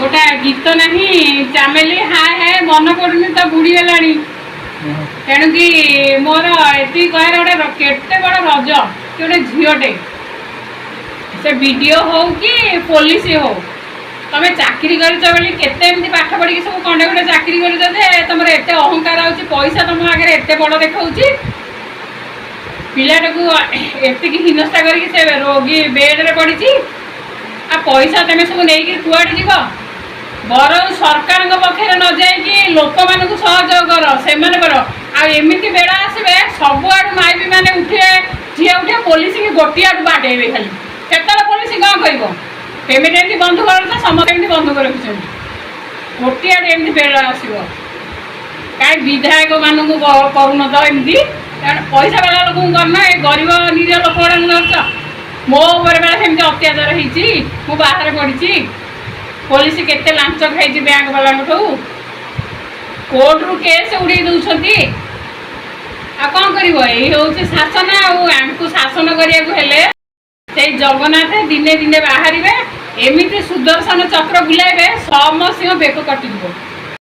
ଗୋଟେ ଗୀତ ନାହିଁ, ଚାମେଲି ହାଏ ହାଏ, ମନେ ପଡୁନି ତ, ବୁଡ଼ିଗଲାଣି। ତେଣୁକି ମୋର ଏତିକି କହିବାର, ଗୋଟେ କେତେ ବଡ଼ ରଜ କି ଗୋଟେ ଝିଅଟେ, ସେ ବିଡିଓ ହଉ କି ପୋଲିସ ହଉ, ତମେ ଚାକିରି କରିଛ ବୋଲି, କେତେ ଏମିତି ପାଠ ପଢ଼ିକି ସବୁ କଣ୍ଡେ ଗୋଟେ ଚାକିରି କରିଛ ଯେ ତମର ଏତେ ଅହଙ୍କାର ହେଉଛି, ପଇସା ତମ ଆଗରେ ଏତେ ବଡ଼ ଦେଖାଉଛି। ପିଲାଟାକୁ ଏତିକି ହିନସ୍ତା କରିକି ସେ ରୋଗୀ ବେଡରେ ପଡ଼ିଛି। ଆଉ ପଇସା ତମେ ସବୁ ନେଇକି କୁଆଡ଼େ ଯିବ? ବରଂ ସରକାରଙ୍କ ପାଖରେ ନ ଯାଇକି ଲୋକମାନଙ୍କୁ ସହଯୋଗ କର, ସେମାନେ କର। ଆଉ ଏମିତି ବେଳ ଆସିବେ, ସବୁଆଡ଼ୁ ମାଇପି ମାନେ ଉଠିବେ, ଝିଅ ଉଠିବେ, ପୋଲିସକି ଗୋଟିଏ ଆଡ଼ୁ ବାଡ଼େଇବେ ଖାଲି। ସେତେବେଳେ ପୋଲିସ କ'ଣ କରିବ? ଏମିତି ଏମିତି ବନ୍ଧୁକ ତ ସମସ୍ତେ ଏମିତି ବନ୍ଧୁକ ରଖିଛନ୍ତି। ଗୋଟିଏ ଆଡ଼ୁ ଏମିତି ବେଳ ଆସିବ। କାହିଁ ବିଧାୟକ ମାନଙ୍କୁ କରୁନ ତ ଏମିତି? କାରଣ ପଇସା ବାଲା ଲୋକଙ୍କୁ କରୁନ, ଏ ଗରିବ ନିରୀହ ଲୋକ ଗୁଡ଼ାଙ୍କୁ ଧରୁଛ। ମୋ ଉପରେ ବେଳେ ସେମିତି ଅତ୍ୟାଚାର ହେଇଛି, ମୁଁ ବାହାରେ ପଡ଼ିଛି। ପୋଲିସ କେତେ ଲାଞ୍ଚ ଖାଇଛି ବ୍ୟାଙ୍କ ବାଲାଙ୍କଠୁ, କୋର୍ଟରୁ କେସ୍ ଉଡ଼େଇ ଦେଉଛନ୍ତି। ଆଉ କ'ଣ କରିବ? ଏଇ ହେଉଛି ଶାସନ। ଆଉ ଆଙ୍କୁ ଶାସନ କରିବାକୁ ହେଲେ ସେଇ ଜଗନ୍ନାଥ ଦିନେ ଦିନେ ବାହାରିବେ, ଏମିତି ସୁଦର୍ଶନ ଚକ୍ର ବୁଲାଇବେ, ସମସ୍ତଙ୍କ ବେକ କଟିଯିବ।